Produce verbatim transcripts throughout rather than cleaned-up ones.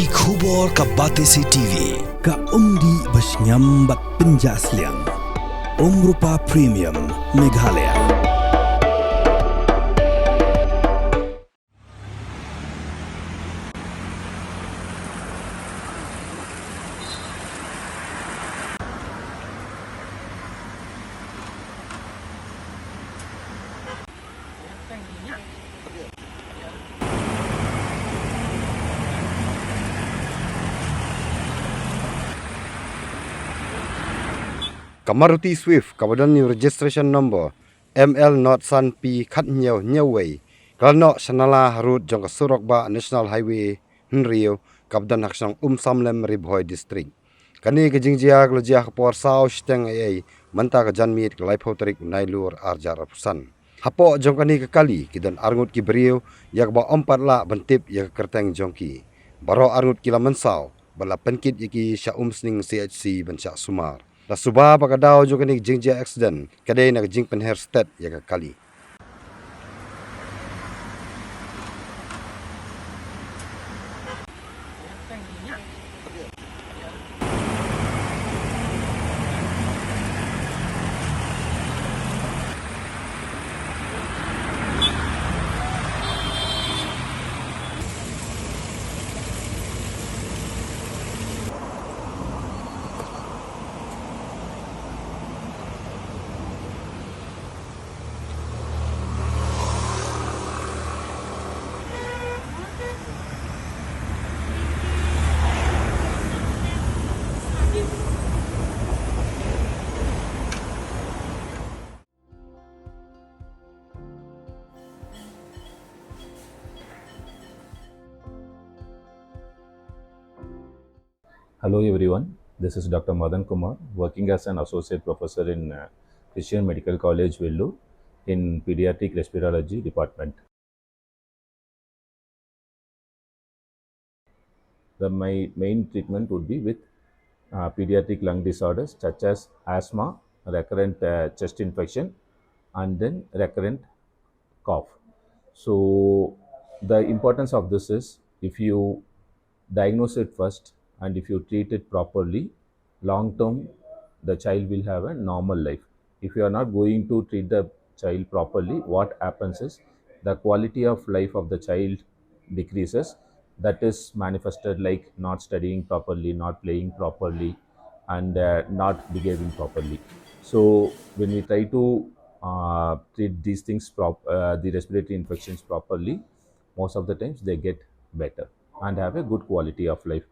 Ki khubor ka Batesi T V, ka umdih ba shngiam bad pynjah sliang. Umrupa Premium, Meghalaya. Ka Maruti Swift kaba don ïa u registration number M L not san P khat hynñiew hynñiew wei, ka la noh sha nala harud jong ka surok bah National Highway hynriew kaba don ha ka shnong Umsamlem, Ri Bhoi District. Kane ka jingjia ka la jia ha ka por saw shiteng eiei mynta ka janmiet ka laiphew tarik u Nailur arhajar arphew san. Hapoh jong kane ka kali ki don arngut ki briew ïa kaba ym pat lah ban tip ïa ka kyrteng jong ki. Baroh arngut ki la mynsaw bad la pynkit ïa ki sha Umsning C H C ban shah sumar. La suba ba ka daw jong kane ka jingjia accident ka dei na ka jingpynher stet ïa ka kali. Hello everyone, this is Doctor Madan Kumar, working as an associate professor in uh, Christian Medical College, Vellore, in pediatric respirology department. The my main treatment would be with uh, pediatric lung disorders such as asthma, recurrent uh, chest infection, and then recurrent cough. So the importance of this is, if you diagnose it first and if you treat it properly, long term the child will have a normal life. If you are not going to treat the child properly, what happens is the quality of life of the child decreases. That is manifested like not studying properly, not playing properly, and uh, not behaving properly. So when we try to uh, treat these things, prop- uh, the respiratory infections properly, most of the times they get better and have a good quality of life.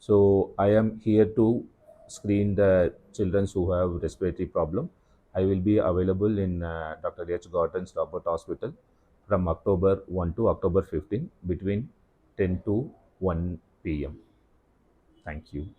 So I am here to screen the children who have respiratory problem. I will be available in uh, Doctor H Gordon's Robert Hospital from October one to October fifteen, between ten to one p m. Thank you.